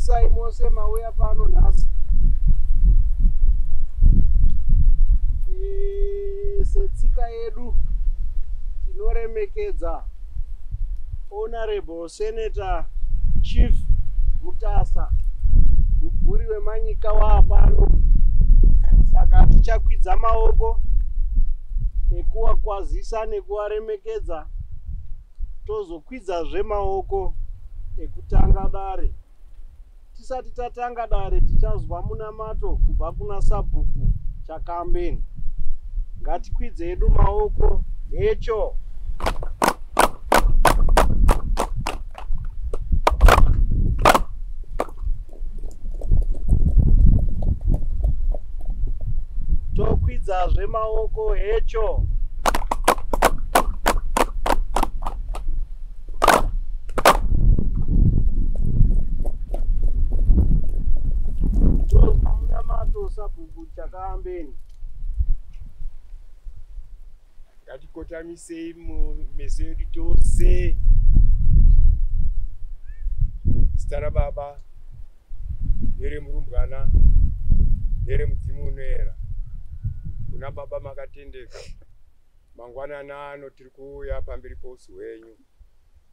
Tinokukwazisai mose mauya pano nhasi. Setsika yedu tinoremekedza Honorable Senator Chief Mutasa, mubvuri wemanyika waapano. Saka tichakwidza maoko ekuwakwazisa nekuwaremekedza, tozokwidzazve maoko ekutanga dare. Tisati tatanga dare tichazwa munamato kubva kuna Sabhuku Chakambeni. Ngatikwidze edu maoko hecho. Tokwidzazve maoko hecho. Tozwa munamato Sabhuku Chakambeni. Ngatikotamisei meso edu tose. Zita raBaba neremurumbwana neremudzimu unoera. Kuna Baba makatendeka. Mangwanani ano tiri kuuya pamberi pousu hwenyu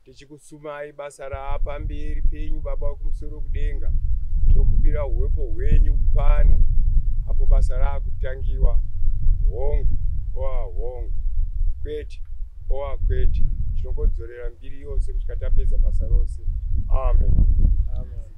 tichikusumai basa raapamberi penyu Baba wekumusoro kudenga. Tinokumbira huwepo hwenyu pano apo basa raakutangiwa. Hongu oa hongu, kwete oa kwete. Tinongodzorera mbiri yose kusvika tapedza basa rose. Amen. Amen.